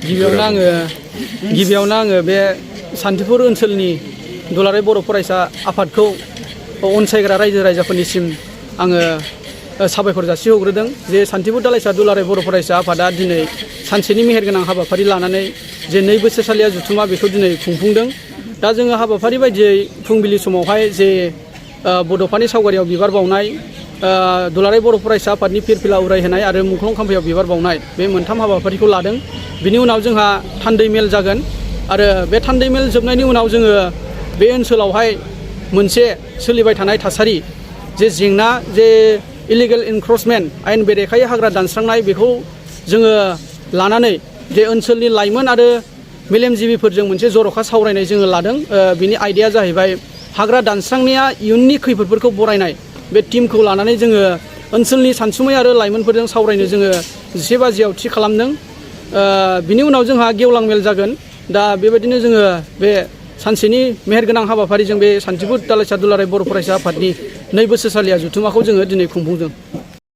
गिबियावनो आङो बे सान्थिपुर ओनसोलनि दुलाराय बर' फरायसा आफादखौ अनसायग्रा रायजो राजाफोरनिसिम आङो साबायखर जासिहरग्रोदों जे सान्थिपुर दालाइसा दुलाराय बर' फरायसा आफादा दिनै सानसेनि मेहेरगोनां हाबाफारि लानानै जे 2 बोसोरसालिया जुथुमा बेखौ दिनै खुंफुंदों। दा जोङो हाबाफारि बायदियै फुंबिलि समावहाय जे बड'फानि सावगारियाव बिबार बावनाय, दुलाराय बर' फरायसा आफादनि फिरफिला उरायहोनाय आरो मुंख्लं खाम्फायाव बिबार बावनाय बे मोनथाम हाबाफारिखौ लादों। बिनि उनाव जोंहा थान्दै मेल जागोन आरो बे थान्दै मेल जोबनायनि उनाव जोङो बे ओनसोलावहाय मोनसे सोलिबाय थानाय थासारि जे जेंना जे इलिगेल इनक्रचमेन्ट आयेन बेरेखायै हाग्रा दानस्रांनाय बेखौ जोङो लानानै जे ओनसोलनि लाइमोन आरो मेलेमजिबिफोरजों मोनसे जर'खा सावरायनाय जोङो लादों। बिनि आयदाया जाहैबाय हाग्रा दानस्रांनाया इयुननि खैफोदफोरखौ बरायनाय। बे टिमखौ लानानै जोङो ओनसोलनि सानसुमै आरो लाइमोनफोरजों सावरायनो जोङो 11 बाजियाव थि खालामदों। बिनि उनाव जोंहा गेवलां मेल जागोन। दा बेबायदिनो जोङो बे सानसेनि मेहेरगोनां हाबाफारिजों बे सान्थिपुर दालाइसा दुलाराय बर' फरायसा आफादनि 2 बोसोरसालिया जुथुमाखौ जोङो दिनै खुंफुंदों।